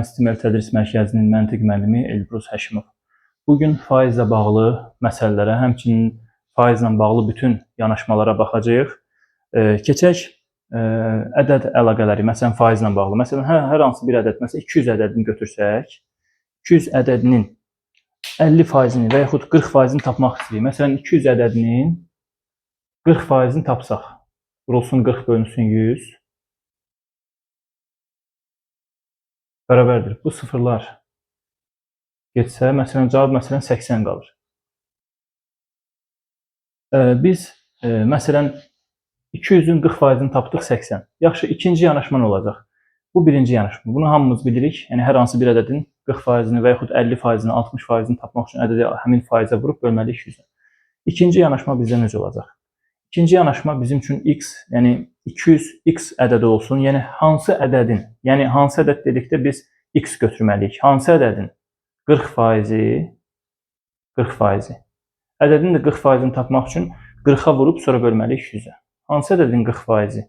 Mən Stimel Tədris Mərkəzinin məntiq müəllimi Elbrus Həşimov. Bu gün faizlə bağlı məsələlərə, həmçinin faizlə bağlı bütün yanaşmalara baxacağıq. Keçək ədəd əlaqələri, məsələn faizlə bağlı. Məsələn, hər hansı bir ədəd, məsələn 200 ədədini götürsək, 200 ədədinin 50%-ni və yaxud 40%-ni tapmaq istəyirik. Məsələn, 200 ədədinin 40%-ni tapsaq, vurulsun 40 bölünsün 100. Bərabərdir. Bu sıfırlar getsə, məsələn, cavab məsələn 80 qalır. Biz məsələn 200-ün 40%-ni tapdıq 80. Yaxşı, ikinci yanaşma nə olacaq? Bu birinci yanaşma. Bunu hamımız bilirik. Yəni hər hansı bir ədədin 40%-ni və yaxud 50%-ni, 60%-ni tapmaq üçün ədədi həmin faizə vurub bölməliyik 100-ə. İkinci yanaşma bizdə necə olacaq? İkinci yanaşma bizim üçün x, yəni 200x ədədi olsun. Yəni hansı ədədin, yəni hansı ədəd dedikdə biz x götürməliyik. Hansı ədədin 40%-i, 40%-i. Ədədin də 40%-ni tapmaq üçün 40-a vurub sonra bölməliyik 100-ə. Hansı ədədin 40%-i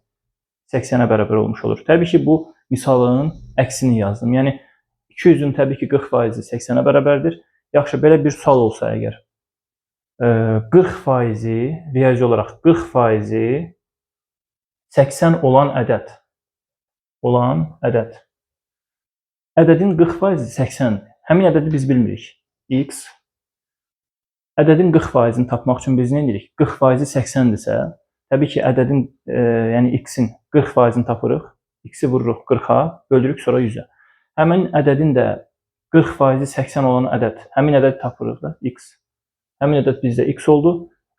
80-ə bərabər olmuş olur. Təbii ki, bu misalın əksini yazdım. Yəni 200-ün təbii ki 40%-i 80-ə bərabərdir. Yaxşı, belə bir sual olsa əgər 40%-i riyazi olaraq 40%-i 80 olan ədəd. Ədədin 40%-i 80-dir. Həmin ədədi biz bilmirik. X. Ədədin 40%-ni tapmaq üçün biz nə edirik? 40%-i 80-dirsə, təbii ki, ədədin, yəni x-in 40%-ni tapırıq. X-i vururuq 40-a, bölürük sonra 100-ə. Həmin ədədin də 40%-i 80 olan ədəd, həmin ədədi tapırıq da, x. Həmin ədəd bizdə x oldu.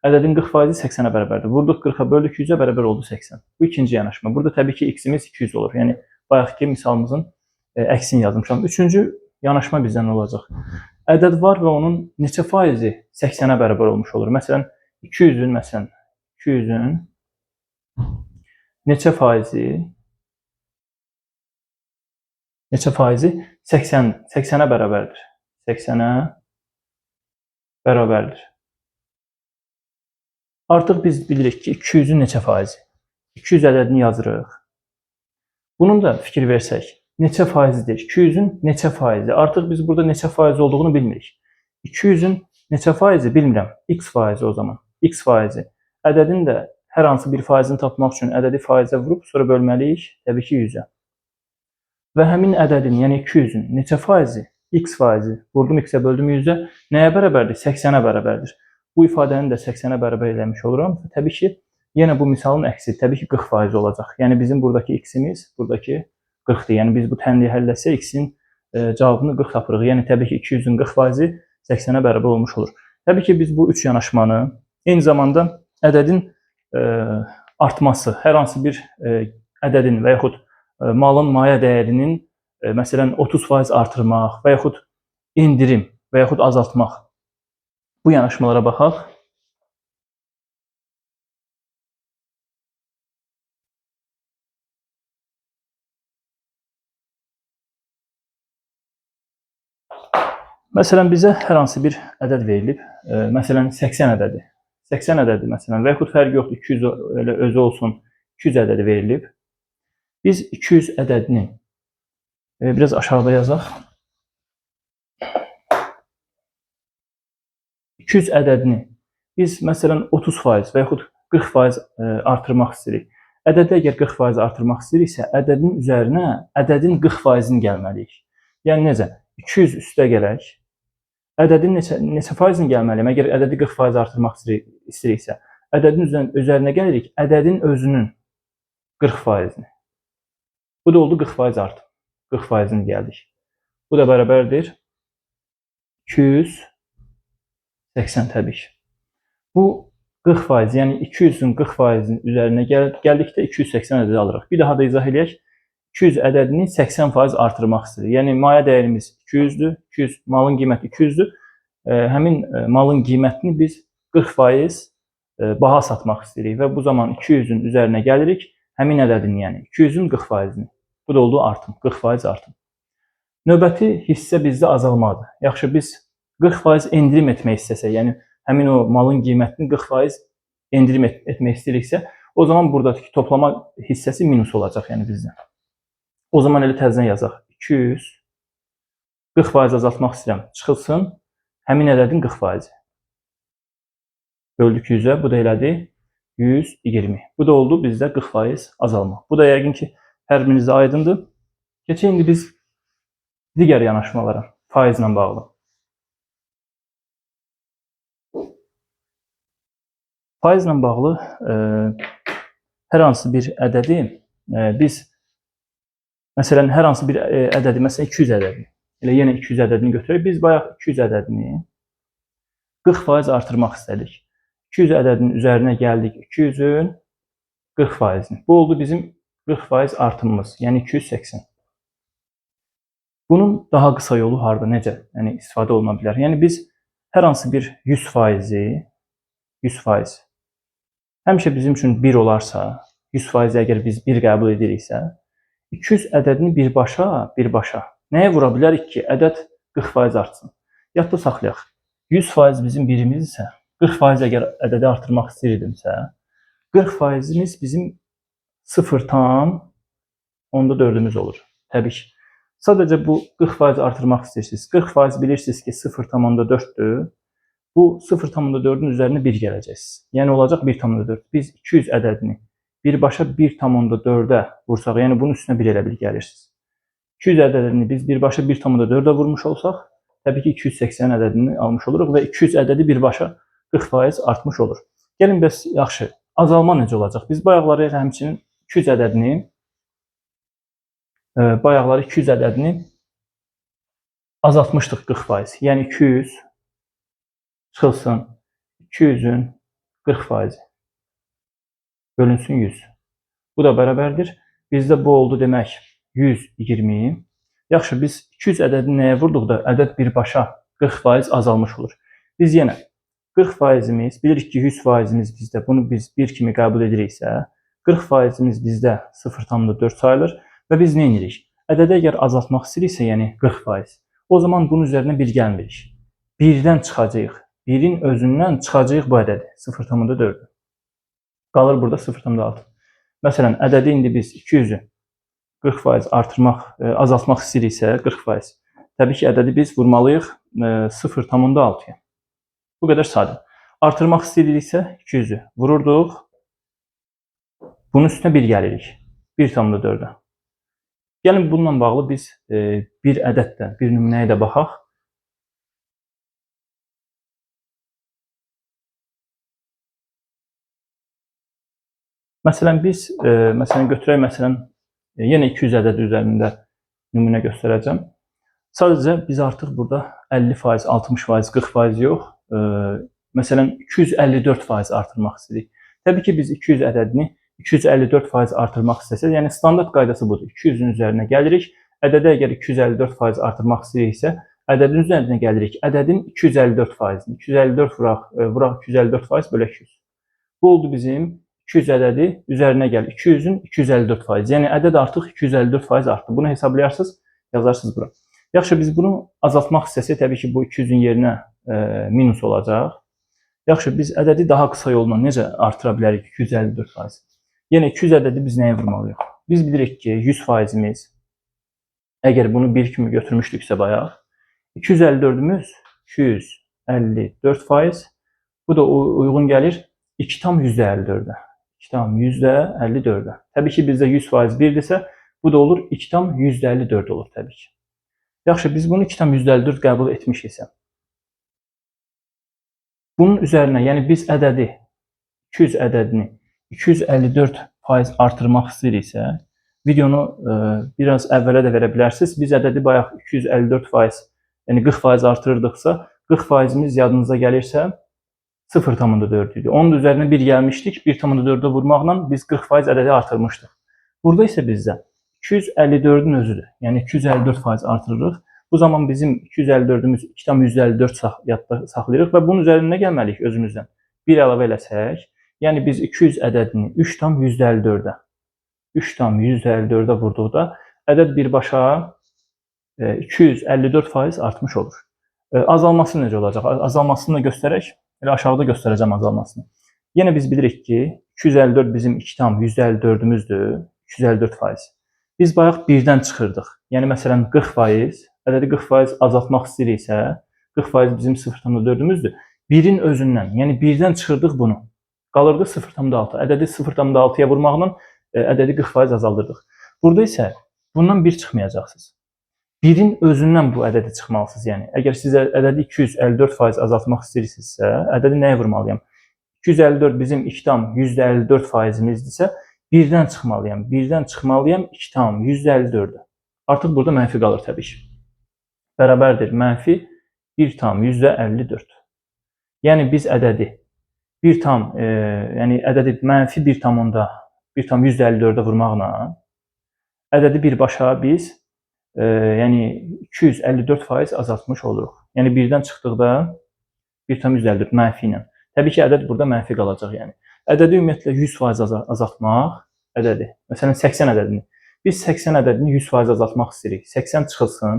Ədədin 40%-i 80-ə bərabərdir. Vurduq 40-a, böldük 100-ə, bərabər oldu 80. Bu ikinci yanaşma. Burada təbii ki, x-imiz 200 olur. Yəni bayaqki misalımızın əksini yazmışam. Üçüncü yanaşma bizdə nə olacaq? Ədəd var və onun neçə faizi 80-ə bərabər olmuş olur? Məsələn, 200-ün, məsələn, 200-ün neçə faizi 80-ə bərabərdir. 80-ə bərabərdir. Artıq biz bilirik ki, 200-ün neçə faizi? 200 ədədini yazırıq. Bunun da fikir versək, neçə faizidir? 200-ün neçə faizi? Artıq biz burada neçə faiz olduğunu bilmirik. 200-ün neçə faizi bilmirəm. X faizi o zaman. X faizi. Ədədin də hər hansı bir faizini tapmaq üçün ədədi faizə vurub sonra bölməliyik təbii ki 100-ə. Və həmin ədədin, yəni 200-ün neçə faizi? X faizi. Vurdum x-ə, böldüm 100-ə. Nəyə bərabərdir? 80-ə bərabərdir. Bu ifadəni də 80-ə bərabər eləmiş oluram. Təbii ki, yenə bu misalın əksi, təbii ki 40% olacaq. Yəni bizim buradakı x-imiz buradakı 40-dır. Yəni biz bu tənliyi həll etsək x-in cavabını 40 tapırıq. Yəni təbii ki 200-ün 40%-i 80-ə bərabər olmuş olur. Təbii ki, biz bu üç yanaşmanı eyni zamanda ədədin artması, hər hansı bir ədədin və yaxud malın mayə dəyərinin məsələn 30% artırmaq və yaxud endirim və yaxud azaltmaq. Bu yanaşmalara baxaq. Məsələn, bizə hər hansı bir ədəd verilib. Məsələn, 80 ədədi. 80 ədədi məsələn və yaxud fərqi yoxdur, 200 elə özü olsun, 200 ədədi verilib. Biz 200 ədədini biraz aşağıda yazaq. 200 ədədini biz məsələn 30% və yaxud 40% artırmaq istəyirik. Ədədi əgər 40% artırmaq istəyiriksə, ədədin üzərinə ədədin 40%-ni gəlməliyik. Yəni necə? 200 üstə gələk. Ədədin neçə faizini gəlməliyəm? Əgər ədədi 40% artırmaq istəyiriksə, ədədin üzərinə gəlirik, ədədin özünün 40%-ni. Bu da oldu 40% artım. 40%-ni gəldik. Bu da bərabərdir 280 təbii ki. Bu 40%, yəni 200-ün 40%-nin üzərinə gəldikdə 280 ədədi alırıq. Bir daha da izah eləyək. 200 ədədini 80% artırmaq istəyirik. Yəni mayə dəyərimiz 200-dür, 200 malın qiyməti 200-dür. Həmin malın qiymətini biz 40% baha satmaq istəyirik və bu zaman 200-ün üzərinə gəlirik, həmin ədədin, yəni 200-ün 40%-ni. Bu da oldu artım, 40% artım. Növbəti hissə bizdə azalmadır. Yaxşı, biz 40% endirim etmək istəsək, yəni həmin o malın qiymətini 40% endirim etmək istəyiriksə, o zaman buradakı toplama hissəsi minus olacaq, yəni bizdə. O zaman elə təzədən yazaq. 200 40% azaltmaq istəyirəm. Çıxılsın həmin ədədin 40%. Böldük 100-ə, bu da elədi 120. Bu da oldu bizdə 40% azalma. Bu da yəqin ki, hər birinizə aydındır. Keçək indi biz digər yanaşmalara, faizlə bağlı. Faizlə bağlı hər hansı bir ədədi biz, məsələn, hər hansı bir ədədi, məsələn, 200 ədədini, elə yenə 200 ədədini götürək. Biz bayaq 200 ədədini 40% artırmaq istədik. 200 ədədinin üzərinə gəldik 200-ün 40%-ni. Bu oldu bizim 40% artımımız, yəni 280. Bunun daha qısa yolu harda, necə, yəni istifadə oluna bilər? Yəni biz hər hansı bir 100%-i, 100% həmişə bizim üçün 1 olarsa, 100% əgər biz 1 qəbul ediriksə, 200 ədədini birbaşa nəyə vura bilərik ki, ədəd 40% artsın? Yadda saxlayaq. 100% bizim birimiz isə, 40% əgər ədədi artırmaq istəyirdimsə, 40%-imiz bizim 0,4-ümüz olur. Təbii ki. Sadəcə bu 40% artırmaq istəyirsiniz. 40% bilirsiniz ki, 0,4-dür. Bu 0,4-ün üzərinə 1 gələcəksiniz. Yəni olacaq 1,4. Biz 200 ədədini birbaşa 1,4-ə vursaq, yəni bunun üstünə 1 elə bil gəlirsiniz. 200 ədədini biz birbaşa 1,4-ə vurmuş olsaq, təbii ki, 280 ədədini almış oluruq və 200 ədədi birbaşa 40% artmış olur. Gəlin bəs yaxşı, azalma necə olacaq? Biz bayaqları həmçinin 200 ədədini bayaqları 200 ədədini azaltmışdıq 40%. Yəni 200 çıxılsın 200-ün 40% bölünsün 100. Bu da bərabərdir. Bizdə bu oldu demək 120. Yaxşı, biz 200 ədədini nəyə vurduqda ədəd birbaşa 40% azalmış olur. Biz yenə 40%-imiz, bilirik ki 100%-imiz bizdə, bunu biz 1 kimi qəbul ediriksə, 40%-imiz bizdə 0,4 sayılır və biz nə edirik? Ədədi əgər azaltmaq istəyiriksə, yəni 40%, o zaman bunun üzərinə 1 gəlmirik. 1-dən çıxacağıq. 1-in özündən çıxacağıq bu ədədi, 0,4-ü. Qalır burada 0,6. Məsələn, ədədi indi biz 200-ü 40% artırmaq, azaltmaq istəyiriksə 40%. Təbii ki, ədədi biz vurmalıyıq 0,6-ya. Bu qədər sadə. Artırmaq istəyiriksə 200-ü vururduq. Bunun üstünə 1 gəlirik. 1,4-ə. Gəlin bununla bağlı biz bir ədəd də, bir nümunəyə də baxaq. Məsələn, biz məsələn, götürək, məsələn, yenə 200 ədədi üzərində nümunə göstərəcəm. Sadəcə biz artıq burada 50%, 60%, 40% yox, məsələn, 254% artırmaq istəyirik. Təbii ki, biz 200 ədədini 254% artırmaq istəsək, yəni standart qaydası budur. 200-ün üzərinə gəlirik. Ədədi əgər 254% artırmaq istəyiriksə, ədədin üzərinə gəlirik. Ədədin 254%-ni. 254 vuraq 254% bölək 200. Bu oldu bizim 200 ədədi üzərinə gəl. 200-ün 254%. Yəni ədəd artıq 254% artdı. Bunu hesaplayarsınız, yazarsınız bura. Yaxşı, biz bunu azaltmaq istəsək, təbii ki, bu 200-ün yerinə minus olacaq. Yaxşı, biz ədədi daha qısa yolla necə artıra bilərik 254%? Yəni 200 ədədi biz nəyə vurmalıyıq? Biz bilirik ki, 100%-imiz, əgər bunu 1 kimi götürmüşdüksə bayaq, 254-ümüz 254%, bu da uyğun gəlir 2,54-ə. 2,54-ə. Təbii ki, bizdə 100% 1-dirsə, bu da olur 2,54 olur təbii ki. Yaxşı, biz bunu 2,54 qəbul etmişiksə, bunun üzərinə, yəni biz ədədi, 200 ədədini 254% artırmaq istəyiriksə, videonu biraz əvvələ də verə bilərsiniz. Biz ədədi bayaq 254%, yəni 40% artırırdıqsa, 40%-imiz yadınıza gəlirsə 0,4 idi. Onun üzərinə 1 gəlmişdik. 1,4-ə vurmaqla biz 40% ədədi artırmışdıq. Burada isə bizdə 254-ün özüdür. Yəni 254% artırırıq. Bu zaman bizim 254-ümüz 2,54 yadda saxlayırıq və bunun üzərinə nə gəlməliyik özümüzdən? 1 əlavə eləsək, yəni biz 200 ədədini 3,54-ə 3,54-ə vurduqda ədəd birbaşa 254% artmış olur. Azalması necə olacaq? Azalmasını da göstərək, elə aşağıda göstərəcəm azalmasını. Yenə biz bilirik ki, 254 bizim 2,54-ümüzdür, 254%. Biz bayaq 1-dən çıxırdıq. Yəni məsələn 40%, Ədədi 40% azaltmaq istəyiriksə, 40% bizim 0,4-ümüzdür. 1-in özündən, yəni 1-dən çıxırdıq bunu. Qalırdı 0,6. Ədədi 0,6-ya vurmaqla ədədi 40% azaldırdıq. Burada isə bundan 1 çıxmayacaqsınız. 1-in özündən bu ədədi çıxmalısınız. Yəni, əgər siz ədədi 254% azaltmaq istəyirsinizsə, ədədi nəyə vurmalıyam? 254 bizim 2,54 faizimizdirsə, 1-dən çıxmalıyam. 1-dən çıxmalıyam 2,54-ü. Artıq burada mənfi qalır təbii ki. Bərabərdir mənfi 1,54. Yəni biz ədədi 1 tam, yəni ədədi mənfi 1,54-ə vurmaqla ədədi birbaşa biz yəni 254% azaltmış oluruq. Yəni 1-dən çıxdıqda 1,54 mənfi ilə. Təbii ki, ədəd burada mənfi qalacaq yəni. Ədədi ümumiyyətlə 100% azaltmaq ədədi. Məsələn 80 ədədini. Biz 80 ədədini 100% azaltmaq istəyirik. 80 çıxılsın.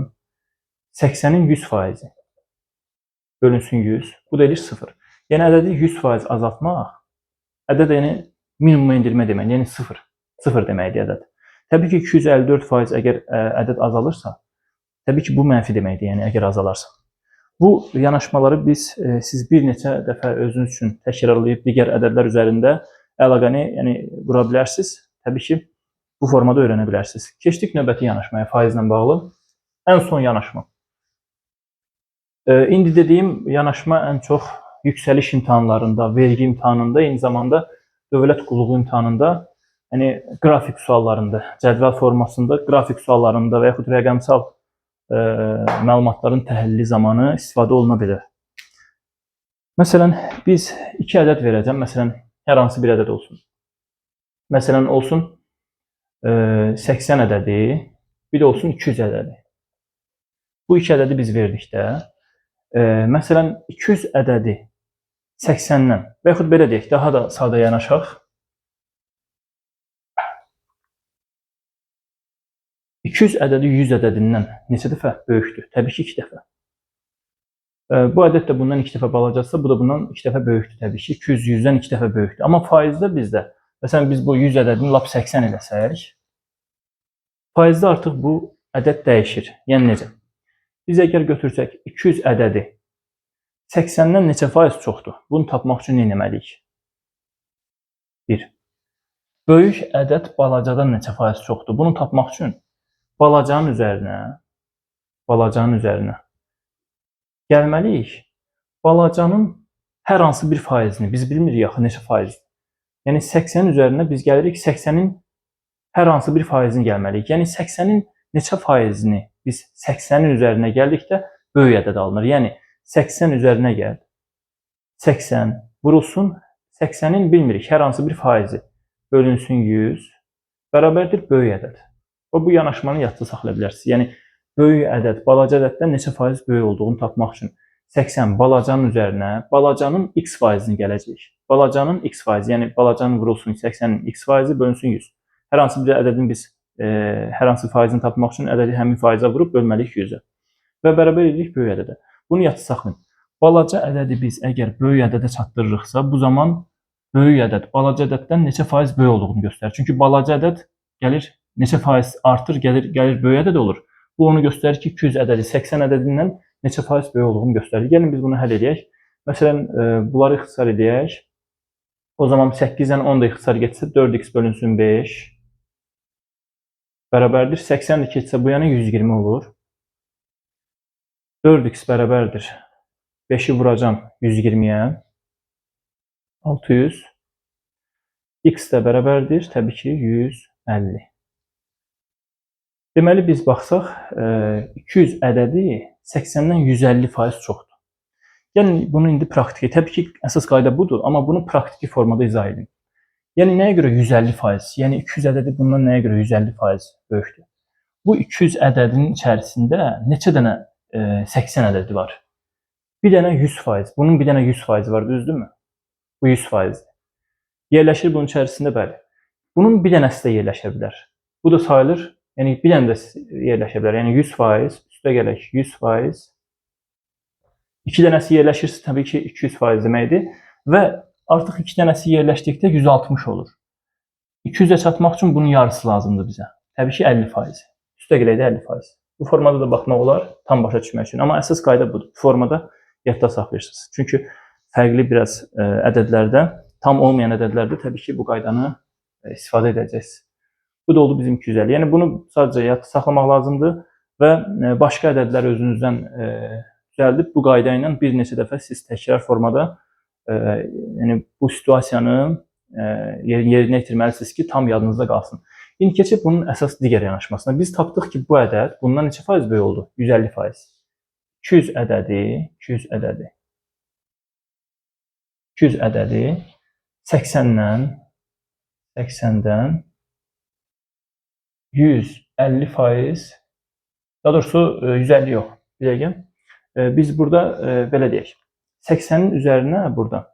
80-in 100%-i bölünsün 100. Bu da eləyir 0. Yəni ədədi 100% azaltmaq ədəd yəni minimuma endirmə deməkdir. Yəni 0. 0 deməkdir ədəd. Təbii ki 254% əgər ədəd azalırsa, təbii ki bu mənfi deməkdir. Yəni əgər azalarsa. Bu yanaşmaları biz siz bir neçə dəfə özünüz üçün təkrarlayıb digər ədədlər üzərində əlaqəni yəni qura bilərsiniz. Təbii ki bu formada öyrənə bilərsiniz. Keçdik növbəti yanaşmaya faizlə bağlı. Ən son yanaşma. İndi dediyim yanaşma ən çox yüksəliş imtahanlarında, vergi imtahanında, eyni zamanda dövlət qulluğu imtahanında, yəni qrafik suallarında, cədvəl formasında qrafik suallarında və yaxud rəqəmsal məlumatların təhlili zamanı istifadə oluna bilər. Məsələn, biz iki ədəd verəcəm. Məsələn, hər hansı bir ədəd olsun. Məsələn, olsun 80 ədədi, bir də olsun 200 ədədi. Bu iki ədədi biz verdikdə, məsələn, 200 ədədi 80-dən və yaxud belə deyək, daha da sadə yanaşaq. 200 ədədi 100 ədədindən neçə dəfə böyükdür? Təbii ki, 2 dəfə. Bu ədəd də bundan 2 dəfə balacadırsa, bu da bundan 2 dəfə böyükdür təbii ki. 200 100-dən 2 dəfə böyükdür. Amma faizdə bizdə, məsələn, biz bu 100 ədədini lap 80 eləsək, faizdə artıq bu ədəd dəyişir. Yəni necə? Biz əgər götürsək 200 ədədi 80-dən neçə faiz çoxdur? Bunu tapmaq üçün nə etməliyik? 1. Böyük ədəd balacadan neçə faiz çoxdur? Bunu tapmaq üçün balacanın üzərinə gəlməliyik. Balacanın hər hansı bir faizini biz bilmirik axı neçə faizdir. Yəni 80-in üzərinə biz gəlirik, 80-in hər hansı bir faizini gəlməliyik. Yəni 80-in neçə faizini biz 80-in üzərinə gəldikdə böyük ədəd alınır. Yəni 80 üzərinə gəl. 80 vurulsun. 80-in bilmirik hər hansı bir faizi bölünsün 100 bərabərdir böyük ədəd. Və bu yanaşmanı yadda saxlaya bilərsiniz. Yəni böyük ədəd balaca ədəddən neçə faiz böyük olduğunu tapmaq üçün 80 balacanın üzərinə balacanın x faizini gələcək. Balacanın x faizi, yəni balacanın vurulsun 80-in x faizi bölünsün 100. Hər hansı bir ədədin biz hər hansı faizini tapmaq üçün ədədi həmin faizə vurub bölməliyik 100-ə. Və bərabər edirik böyük ədədə. Bunu yadda saxlayın. Balaca ədədi biz əgər böyük ədədə çatdırırıqsa, bu zaman böyük ədəd balaca ədəddən neçə faiz böyük olduğunu göstərir. Çünki balaca ədəd gəlir, neçə faiz artır, gəlir böyük ədəd olur. Bu onu göstərir ki, 200 ədədi 80 ədədindən neçə faiz böyük olduğunu göstərir. Gəlin biz bunu həll edək. Məsələn, bunları ixtisar edək. O zaman 8-dən 10 da ixtisar getsə 4x bölünsün 5 bərabərdir. 80 də keçsə bu yana 120 olur. 4x bərabərdir. 5-i vuracam 120-yə. 600. X də bərabərdir. Təbii ki, 150. Deməli, biz baxsaq, 200 ədədi 80-dən 150% çoxdur. Yəni, bunu indi praktiki, təbii ki, əsas qayda budur, amma bunu praktiki formada izah edin. Yəni, nəyə görə 150%? Yəni, 200 ədədi bundan nəyə görə 150% böyükdür? Bu 200 ədədinin içərisində neçə dənə 80 ədədi var? Bir dənə 100%. Bunun bir dənə 100% var, düzdürmü? Bu 100%-dir. Yerləşir bunun içərisində, bəli. Bunun bir dənəsi də yerləşə bilər. Bu da sayılır. Yəni, bir dənə də yerləşə bilər. Yəni, 100%, üstə gələk 100%. İki dənəsi yerləşirsə, təbii ki, 200% deməkdir. Və artıq iki dənəsi yerləşdikdə 160 olur. 200-ə çatmaq üçün bunun yarısı lazımdır bizə. Təbii ki, 50%. Üstə gələk də 50%. Bu formada da baxmaq olar tam başa düşmək üçün. Amma əsas qayda budur. Bu formada yadda saxlayırsınız. Çünki fərqli biraz ədədlərdə, tam olmayan ədədlərdə təbii ki, bu qaydanı istifadə edəcəksiniz. Bu da oldu bizim 250. Yəni bunu sadəcə yadda saxlamaq lazımdır və başqa ədədləri özünüzdən düzəldib bu qayda ilə bir neçə dəfə siz təkrar formada yəni bu situasiyanı yerinə yetirməlisiniz ki, tam yadınızda qalsın. İndi keçib bunun əsas digər yanaşmasına. Biz tapdıq ki, bu ədəd bundan neçə faiz böyük oldu? 150%. 200 ədədi, 200 ədədi. 200 ədədi 80-dən 150%, daha doğrusu 150 yox, bir dəqiqə. Biz burada belə deyək. 80-in üzərinə burada.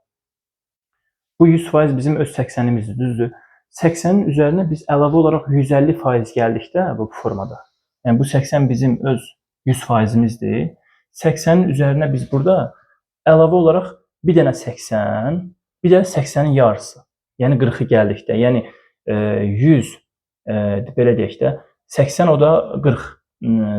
Bu 100% bizim öz 80-imizdir, düzdür? 80-in üzərinə biz əlavə olaraq 150% gəldikdə bu formada. Yəni bu 80 bizim öz 100%imizdir. 80-in üzərinə biz burada əlavə olaraq bir dənə 80, bir də 80-in yarısı. Yəni 40-ı gəldikdə, yəni 100 belə deyək də 80 o da 40,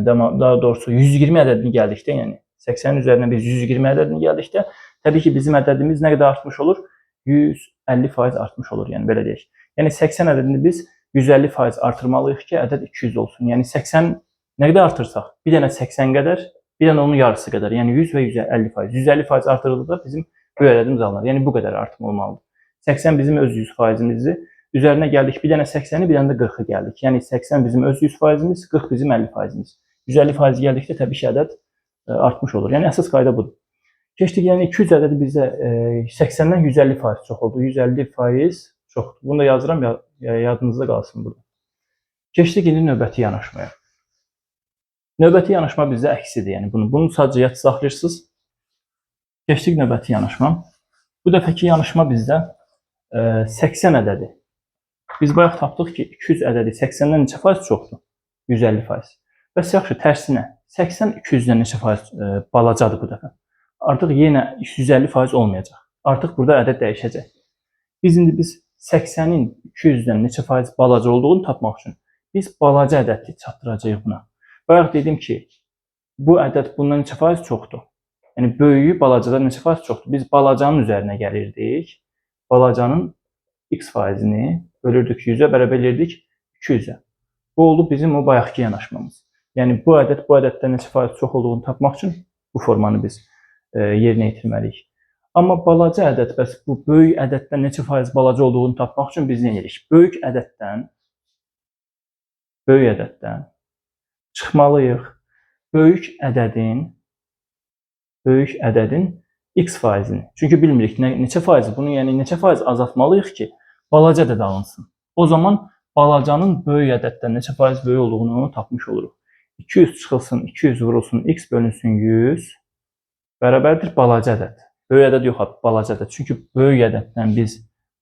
daha doğrusu 120 ədədini gəldikdə, yəni 80-in üzərinə biz 120 ədədini gəldikdə, təbii ki, bizim ədədimiz nə qədər artmış olur? 150% artmış olur, yəni belə deyək. Yəni 80 ədədini biz 150% artırmalıyıq ki, ədəd 200 olsun. Yəni 80 nə qədər artırsaq, bir dənə 80 qədər, bir dənə onun yarısı qədər. Yəni 100 və 150%. 150% artırıldıqda bizim böyük ədədimiz alınır. Yəni bu qədər artım olmalıdır. 80 bizim öz 100%imizdir. Üzərinə gəldik, bir dənə 80-i, bir dənə də 40-ı gəldik. Yəni 80 bizim öz 100%imiz, 40 bizim 50%imiz. 150% gəldikdə təbii ki, ədəd artmış olur. Yəni əsas qayda budur. Keçdik, yəni 200 ədədi bizə 80-dən 150% çox oldu. 150% çoxdur. Bunu da yazıram, yadınızda qalsın burada. Keçdik indi növbəti yanaşmaya. Növbəti yanaşma bizdə əksidir. Yəni bunu sadəcə yad saxlayırsınız. Keçdik növbəti yanaşma. Bu dəfəki yanaşma bizdə 80 ədədi. Biz bayaq tapdıq ki, 200 ədədi 80-dən neçə faiz çoxdur? 150%. Bəs yaxşı, tərsinə 80 200-dən neçə faiz balacadır bu dəfə? Artıq yenə 150% olmayacaq. Artıq burada ədəd dəyişəcək. Biz indi 80-in 200-dən neçə faiz balaca olduğunu tapmaq üçün biz balaca ədədi çatdıracağıq buna. Bayaq dedim ki, bu ədəd bundan neçə faiz çoxdur? Yəni böyüyü balacadan neçə faiz çoxdur? Biz balacanın üzərinə gəlirdik. Balacanın x faizini bölürdük 100-ə, bərabər eləyirdik 200-ə. Bu oldu bizim o bayaqki yanaşmamız. Yəni bu ədəd bu ədəddən neçə faiz çox olduğunu tapmaq üçün bu formanı biz yerinə yetirməliyik. Amma balaca ədəd bəs bu böyük ədəddən neçə faiz balaca olduğunu tapmaq üçün biz nə edirik? Böyük ədəddən çıxmalıyıq. Böyük ədədin x faizini. Çünki bilmirik neçə faiz, bunu yəni neçə faiz azaltmalıyıq ki, balaca ədəd alınsın. O zaman balacanın böyük ədəddən neçə faiz böyük olduğunu tapmış oluruq. 200 çıxılsın, 200 vurulsun, x bölünsün 100 bərabərdir balaca ədəd. Böyük ədəd yox, balaca ədəd. Çünki böyük ədəddən biz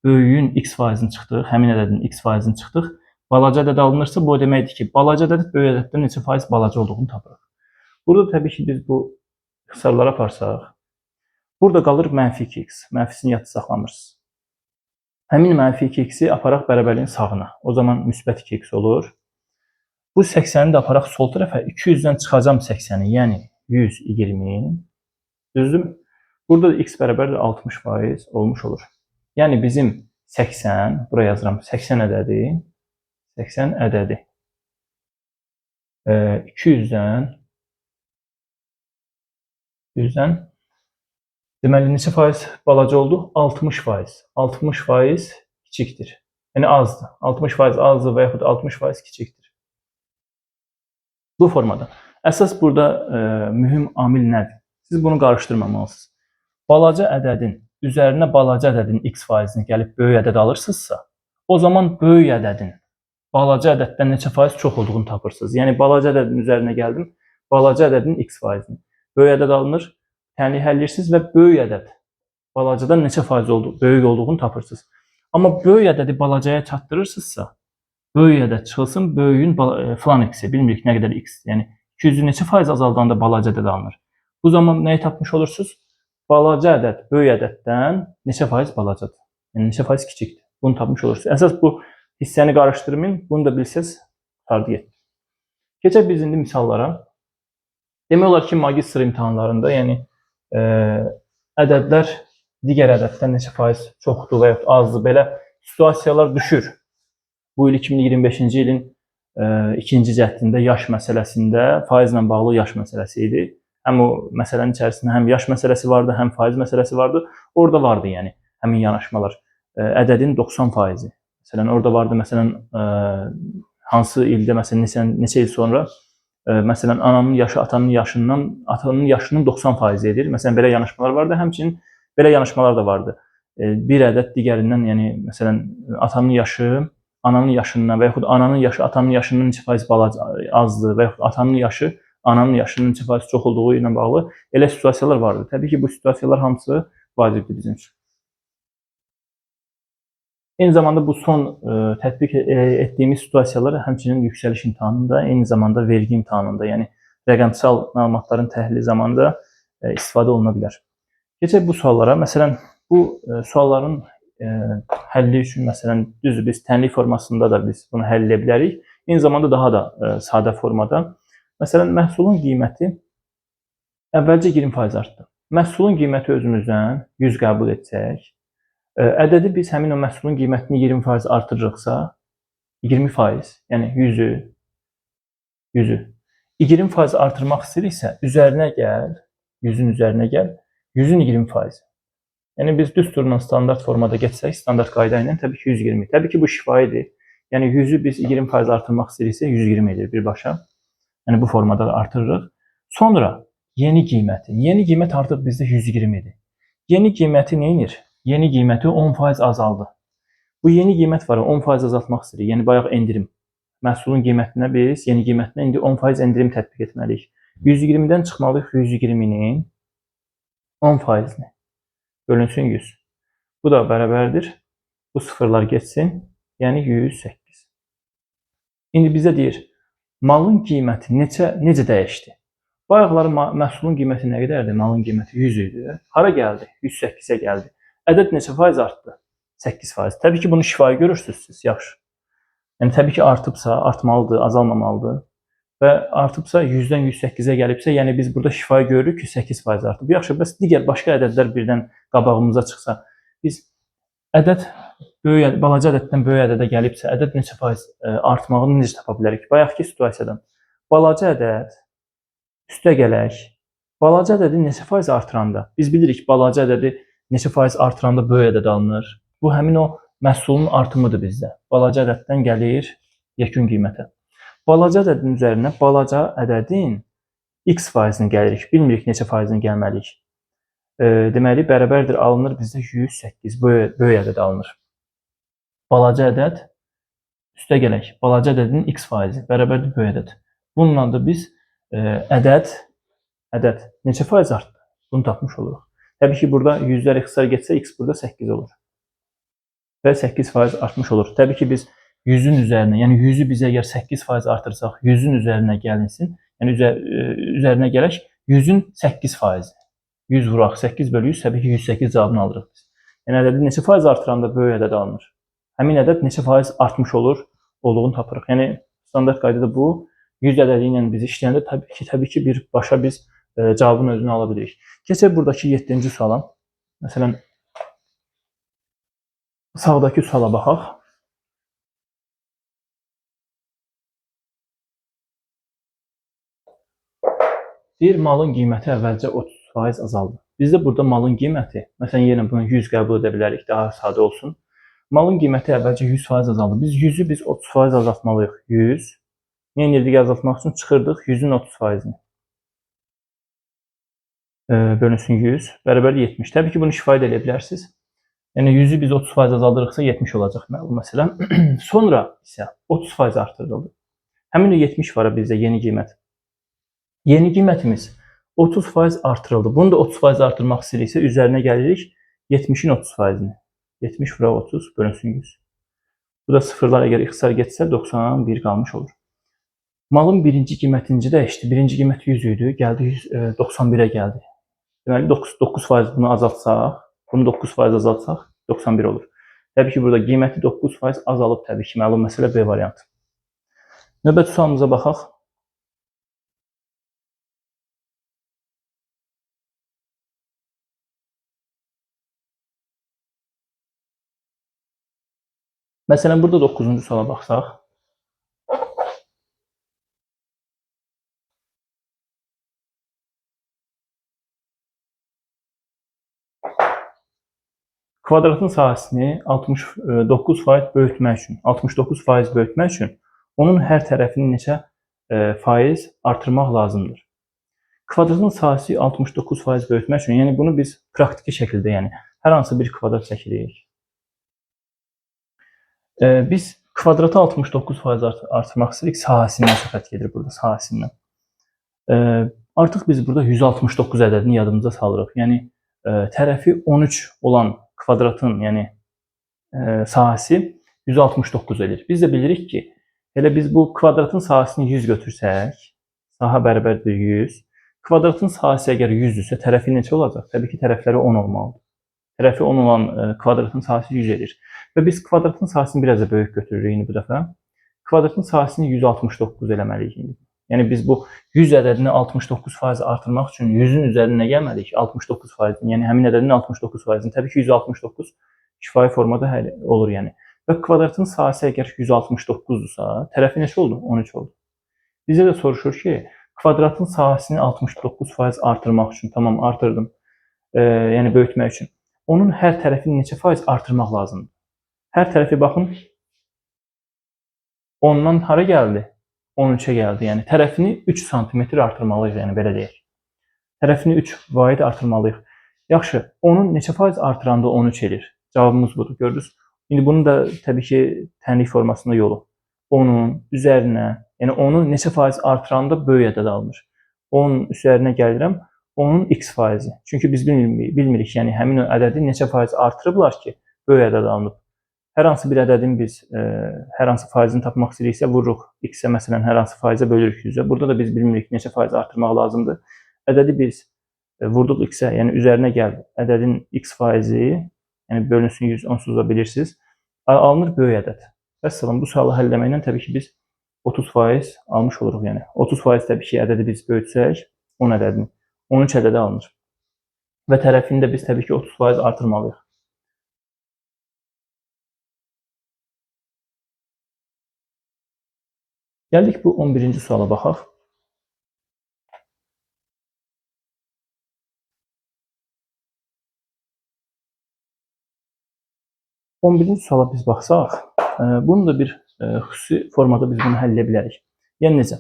böyüyün x faizini çıxdıq, həmin ədədin x faizini çıxdıq. Balaca ədəd alınırsa, bu o deməkdir ki, balaca ədəd böyük ədəddən neçə faiz balaca olduğunu tapırıq. Burada təbii ki, biz bu ixtisarları aparsaq, burada qalır mənfi 2x. Mənfisini yadda saxlamırsınız. Həmin mənfi 2x-i aparaq bərabərliyin sağına. O zaman müsbət 2x olur. Bu 80-i də aparaq sol tərəfə. 200-dən çıxacam 80-i, yəni 120. Düzdürmü? Burada da x bərabərdir 60% olmuş olur. Yəni bizim 80, buraya yazıram 80 ədədi, 80 ədədi 200-dən deməli neçə faiz balaca oldu? 60%. 60% kiçikdir. Yəni azdır. 60% azdır və yaxud 60% kiçikdir. Bu formada. Əsas burada mühüm amil nədir? Siz bunu qarışdırmamalısınız. Balaca ədədin üzərinə balaca ədədin x faizini gəlib böyük ədəd alırsınızsa, o zaman böyük ədədin balaca ədəddən neçə faiz çox olduğunu tapırsınız. Yəni balaca ədədin üzərinə gəldim, balaca ədədin x faizini. Böyük ədəd alınır, tənliyi həll edirsiniz və böyük ədəd balacadan neçə faiz böyük olduğunu tapırsınız. Amma böyük ədədi balacaya çatdırırsınızsa, böyük ədəd çıxılsın, böyüyün filan x-i, bilmirik nə qədər x, yəni 200-ü neçə faiz azaldanda balaca ədəd alınır. Bu zaman nəyi tapmış olursunuz? Balaca ədəd böyük ədəddən neçə faiz balacadır? Yəni neçə faiz kiçikdir? Bunu tapmış olursunuz. Əsas bu hissəni qarışdırmayın. Bunu da bilsəz, qurtardı getdi. Keçək biz indi misallara. Demək olar ki, magistr imtahanlarında, yəni ədədlər digər ədəddən neçə faiz çoxdur və yaxud azdır, belə situasiyalar düşür. Bu il 2025-ci ilin ikinci cəhdində yaş məsələsində faizlə bağlı yaş məsələsi idi. Həm o məsələnin içərisində həm yaş məsələsi vardı, həm faiz məsələsi vardı. Orada vardı yəni həmin yanaşmalar. Ədədin 90%. Məsələn, orada vardı, məsələn, hansı ildə, məsələn, neçə il sonra, məsələn, ananın yaşı atanın yaşından, atanın yaşının 90% edir. Məsələn, belə yanaşmalar vardı. Həmçinin belə yanaşmalar da vardı. Bir ədəd digərindən, yəni məsələn, atanın yaşı ananın yaşından və yaxud ananın yaşı atanın yaşından neçə faiz balaca azdır və yaxud atanın yaşı ananın yaşının neçə faiz çox olduğu ilə bağlı elə situasiyalar vardı. Təbii ki, bu situasiyalar hamısı vacibdir bizim üçün. Eyni zamanda bu son tətbiq etdiyimiz situasiyalar həmçinin yüksəliş imtahanında, eyni zamanda vergi imtahanında, yəni rəqəmsal məlumatların təhlili zamanında istifadə oluna bilər. Keçək bu suallara. Məsələn, bu sualların həlli üçün, məsələn, düzdür, biz tənlik formasında da biz bunu həll edə bilərik. Eyni zamanda daha da sadə formada. Məsələn, məhsulun qiyməti əvvəlcə 20% artdı. Məhsulun qiyməti özümüzdən 100 qəbul etsək, ədədi biz həmin o məhsulun qiymətini 20% artırırıqsa, 20%, yəni 100-ü 20% artırmaq istəyiriksə, üzərinə gəl, 100-ün üzərinə gəl, 100-ün 20%. Yəni biz düsturla standart formada getsək, standart qayda ilə təbii ki 120. Təbii ki bu şifahidir. Yəni 100-ü biz 20% artırmaq istəyiriksə 120 edir birbaşa. Yəni bu formada da artırırıq. Sonra yeni qiyməti. Yeni qiymət artıq bizdə 120 idi. Yeni qiyməti nə edir? Yeni qiyməti 10% azaldı. Bu yeni qiymət var, 10% azaltmaq istəyirik. Yəni bayaq endirim. Məhsulun qiymətinə biz yeni qiymətinə indi 10% endirim tətbiq etməliyik. 120-dən çıxmalıyıq 120-nin 10%-ni. Bölünsün 100. Bu da bərabərdir. Bu sıfırlar getsin. Yəni 108. İndi bizə deyir, malın qiyməti necə dəyişdi? Bayaqları məhsulun qiyməti nə qədərdir? Malın qiyməti 100 idi. Hara gəldi? 108-ə gəldi. Ədəd neçə faiz artdı? 8%. Təbii ki, bunu şifahi görürsünüz siz, yaxşı. Yəni, təbii ki, artıbsa, artmalıdır, azalmamalıdır. Və artıbsa, 100-dən 108-ə gəlibsə, yəni biz burada şifahi görürük ki, 8% artıb. Yaxşı, bəs digər başqa ədədlər birdən qabağımıza çıxsa, biz ədəd böyük, balaca ədəddən böyük ədədə gəlibsə, ədəd neçə faiz artmağını necə tapa bilərik? Bayaqki situasiyadan. Balaca ədəd üstə gələk. Balaca ədədi neçə faiz artıranda? Biz bilirik, balaca ədədi neçə faiz artıranda böyük ədəd alınır. Bu, həmin o məhsulun artımıdır bizdə. Balaca ədəddən gəlir yekun qiymətə. Balaca ədədin üzərinə balaca ədədin x faizini gəlirik. Bilmirik neçə faizini gəlməliyik. Deməli, bərabərdir alınır bizdə 108. Böyük ədəd alınır. Balaca ədəd üstə gələk. Balaca ədədin x faizi bərabərdir böyük ədəd. Bununla da biz ədəd neçə faiz artdı? Bunu tapmış oluruq. Təbii ki, burada yüzlər ixtisar getsə, x burada 8 olur. Və 8% artmış olur. Təbii ki, biz 100-ün üzərinə, yəni 100-ü biz əgər 8% artırsaq, 100-ün üzərinə gəlinsin, yəni üzərinə gələk, 100-ün 8%. 100 vuraq, 8 bölü 100, təbii ki, 108 cavabını alırıq biz. Yəni, ədədi neçə faiz artıranda böyük ədəd alınır? Həmin ədəd neçə faiz artmış olur, olduğunu tapırıq. Yəni, standart qaydada bu, 100 ədədi ilə biz işləyəndə təbii ki, birbaşa biz cavabın özünü ala bilirik. Keçək buradakı 7-ci suala. Məsələn, sağdakı suala baxaq. Deyir, malın qiyməti əvvəlcə 30% azaldı. Bizdə burada malın qiyməti, məsələn, yenə bunu 100 qəbul edə bilərik, daha sadə olsun. Malın qiyməti əvvəlcə 100% azaldı. Biz 100-ü biz 30% azaltmalıyıq. 100. Nə edirdik azaltmaq üçün? Çıxırdıq 100-ün 30%-ni. Bölünsün 100, bərabər 70. Təbii ki, bunu şifahi də eləyə bilərsiniz. Yəni, 100-ü biz 30% azaldırıqsa 70 olacaq məlum məsələn. Sonra isə 30% artırıldı. Həmin o 70 var bizdə yeni qiymət. Yeni qiymətimiz 30% artırıldı. Bunu da 30% artırmaq istəyiriksə, üzərinə gəlirik 70-in 30%-ni. 70 vuraq 30 bölünsün 100. Bu da sıfırlar əgər ixtisar getsə 91 qalmış olur. Malın birinci qiyməti necə dəyişdi? Birinci qiymət 100 idi, gəldi 91-ə gəldi. Deməli 9% bunu azaltsaq, bunu 9% azaltsaq 91 olur. Təbii ki, burada qiyməti 9% azalıb təbii ki, məlum məsələ B variantı. Növbəti sualımıza baxaq. Məsələn, burada 9-cu suala baxsaq. Kvadratın sahəsini 69% böyütmək üçün, 69% böyütmək üçün onun hər tərəfini neçə faiz artırmaq lazımdır? Kvadratın sahəsi 69% böyütmək üçün, yəni bunu biz praktiki şəkildə, yəni hər hansı bir kvadrat çəkirik. Biz kvadratı 69% artırmaq istəyirik, sahəsindən söhbət gedir burada, sahəsindən. Artıq biz burada 169 ədədini yadımıza salırıq. Yəni tərəfi 13 olan kvadratın, yəni sahəsi 169 edir. Biz də bilirik ki, elə biz bu kvadratın sahəsini 100 götürsək, sahə bərabərdir 100. Kvadratın sahəsi əgər 100-dürsə, tərəfi neçə olacaq? Təbii ki, tərəfləri 10 olmalıdır. Tərəfi 10 olan kvadratın sahəsi 100 edir. Və biz kvadratın sahəsini biraz da böyük götürürük indi bu dəfə. Kvadratın sahəsini 169 eləməliyik indi. Yəni biz bu 100 ədədini 69% artırmaq üçün 100-ün üzərinə gəlməliyik 69%-ni. Yəni həmin ədədin 69%-ni. Təbii ki, 169 kifayət formada həll olur yəni. Və kvadratın sahəsi əgər 169-dursa, tərəfi neçə oldu? 13 oldu. Bizə də soruşur ki, kvadratın sahəsini 69% artırmaq üçün, tamam artırdım, yəni böyütmək üçün. Onun hər tərəfini neçə faiz artırmaq lazımdır? Hər tərəfi baxın, 10-dan hara gəldi? 13-ə gəldi. Yəni tərəfini 3 sm artırmalıyıq, yəni belə deyək. Tərəfini 3 vahid artırmalıyıq. Yaxşı, onun neçə faiz artıranda 13 edir? Cavabımız budur, gördünüz. İndi bunun da təbii ki, tənlik formasında yolu. 10-un üzərinə, yəni onu neçə faiz artıranda böyük ədəd alınır. 10 üzərinə gəlirəm, 10-un x faizi. Çünki biz bilmirik, yəni həmin o ədədi neçə faiz artırıblar ki, böyük ədəd alınıb. Hər hansı bir ədədin biz hər hansı faizini tapmaq istəyiriksə, vururuq x-ə, məsələn, hər hansı faizə bölürük 100-ə. Burada da biz bilmirik neçə faiz artırmaq lazımdır. Ədədi biz vurduq x-ə, yəni üzərinə gəl ədədin x faizi, yəni bölünsün 100, onsuz da bilirsiniz. Alınır böyük ədəd. Vəssalam, bu sualı həll eləməklə təbii ki, biz 30% almış oluruq. Yəni 30% təbii ki, ədədi biz böyütsək 10 ədədini, 13 ədədi alınır. Və tərəfini də biz təbii ki, 30% artırmalıyıq. Gəldik bu 11-ci suala baxaq. On birinci suala biz baxsaq, bunu da bir xüsusi formada biz bunu həll edə bilərik. Yəni necə?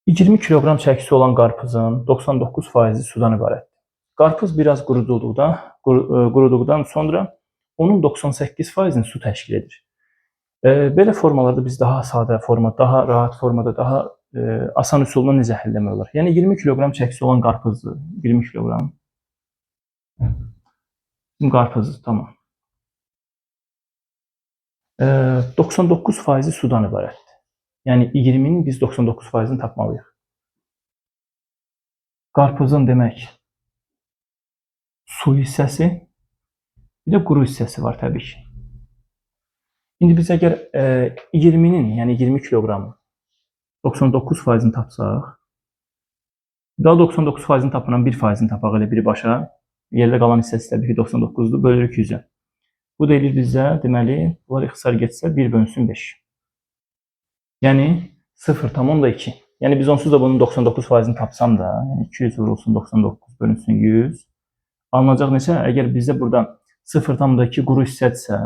20 kiloqram çəkisi olan qarpızın 99%-i sudan ibarətdir. Qarpız biraz quruduqdan sonra onun 98%-ni su təşkil edir. Belə formalarda biz daha sadə forma, daha rahat formada, daha asan üsulla necə həll etmək olar? Yəni 20 kiloqram çəkisi olan qarpızdır. 20 kiloqram. Bizim qarpızdır, tamam. 99%-i sudan ibarətdir. Yəni 20-nin biz 99%-ni tapmalıyıq. Qarpızın demək su hissəsi, bir də quru hissəsi var təbii ki. İndi biz əgər 20-nin, yəni 20 kiloqramın 99%-ni tapsaq, daha 99%-ni tapıram, 1%-ni tapaq elə birbaşa. Yerdə qalan hissəsi təbii ki 99-dur, bölürük 100-ə. Bu da eləyir bizə, deməli, bunlar ixtisar getsə 1 bölünsün 5. Yəni 0,2. Yəni biz onsuz da bunun 99%-ni tapsam da, yəni 200 vurulsun 99 bölünsün 100. Alınacaq neçə? Əgər bizdə burada 0,2 quru hissədirsə,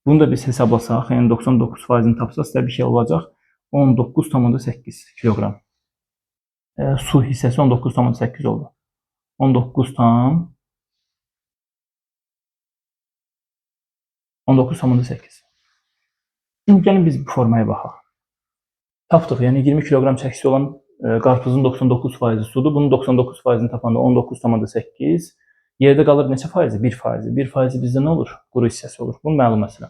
bunu da biz hesablasaq, yəni 99%-ni tapsaq, təbii ki olacaq 19,8 kiloqram. Su hissəsi 19,8 oldu. 19,8. İndi gəlin biz bu formaya baxaq. Tapdıq, yəni 20 kiloqram çəkisi olan qarpızın 99%-i sudur. Bunun 99%-ni tapanda 19,8. Yerdə qalır neçə faizi? 1%. 1% bizdə nə olur? Quru hissəsi olur. Bu məlum məsələ.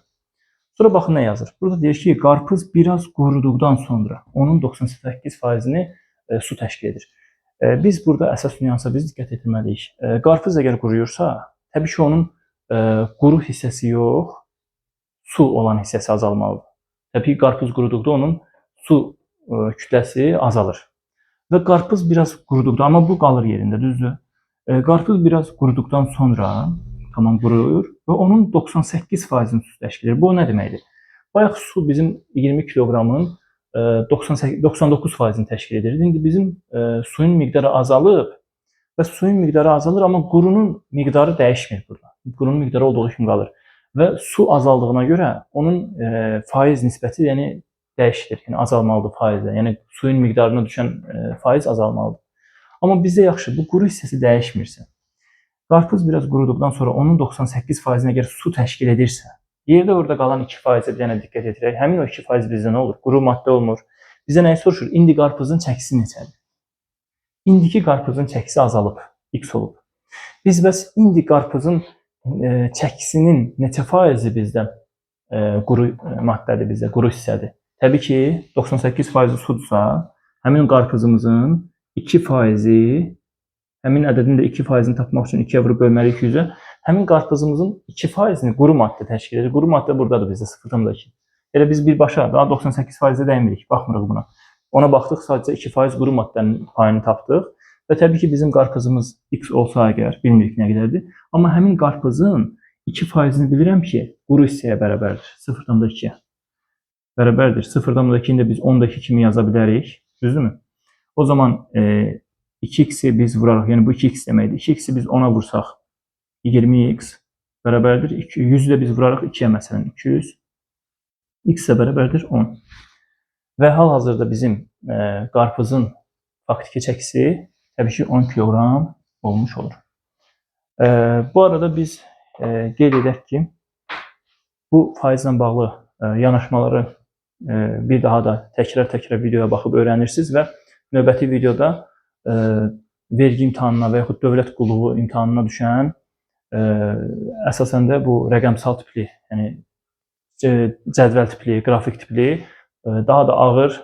Sonra baxın nə yazır. Burada deyir ki, qarpız biraz quruduqdan sonra onun 98%-ni su təşkil edir. Biz burada əsas nüansa biz diqqət etməliyik. Qarpız əgər quruyursa, təbii ki, onun quru hissəsi yox, su olan hissəsi azalmalıdır. Təbii ki, qarpız quruduqda onun su kütləsi azalır. Və qarpız biraz quruduqda, amma bu qalır yerində, düzdür? Qarpız biraz quruduqdan sonra, tamam quruyur və onun 98%-ni su təşkil edir. Bu nə deməkdir? Bayaq su bizim 20 kiloqramın 98, 99%-ni təşkil edirdi. İndi bizim suyun miqdarı azalıb və suyun miqdarı azalır, amma qurunun miqdarı dəyişmir burada. Qurunun miqdarı olduğu kimi qalır. Və su azaldığına görə onun faiz nisbəti, yəni dəyişilir. Yəni azalmalıdır faizlə. Yəni suyun miqdarına düşən faiz azalmalıdır. Amma bizdə yaxşı, bu quru hissəsi dəyişmirsə, qarpız biraz quruduqdan sonra onun 98%-nə əgər su təşkil edirsə, yerdə orada qalan 2%-ə bir dənə diqqət yetirək. Həmin o 2% bizdə nə olur? Quru maddə olmur. Bizə nəyi soruşur? İndi qarpızın çəkisi neçədir? İndiki qarpızın çəkisi azalıb, x olub. Biz bəs indi qarpızın çəkisinin neçə faizi bizdə quru maddədir, bizdə quru hissədir? Təbii ki, 98% sudursa, həmin qarpızımızın 2%-i, həmin ədədin də 2%-ni tapmaq üçün 2-yə vurub bölməliyik 100-ə. Həmin qarpızımızın 2%-ni quru maddə təşkil edir. Quru maddə buradadır bizdə 0,2. Elə biz birbaşa daha 98%-ə dəymirik, baxmırıq buna. Ona baxdıq, sadəcə 2% quru maddənin payını tapdıq. Və təbii ki, bizim qarpızımız x olsa əgər, bilmirik nə qədərdir. Amma həmin qarpızın 2%-ni bilirəm ki, quru hissəyə bərabərdir. 0,2-yə bərabərdir. 0,2-ni də biz 10,2 kimi yaza bilərik. Düzdürmü? O zaman 2x-i biz vurarıq. Yəni bu 2x deməkdir. 2x-i biz 10-a vursaq 20x bərabərdir. 100-ü də biz vurarıq 2-yə məsələn. 200 x-ə bərabərdir 10. Və hal-hazırda bizim qarpızın faktiki çəkisi təbii ki 10 kiloqram olmuş olur. Bu arada biz qeyd edək ki, bu faizlə bağlı yanaşmaları bir daha da təkrar-təkrar videoya baxıb öyrənirsiniz və növbəti videoda vergi imtahanına və yaxud dövlət qulluğu imtahanına düşən əsasən də bu rəqəmsal tipli, yəni cədvəl tipli, qrafik tipli daha da ağır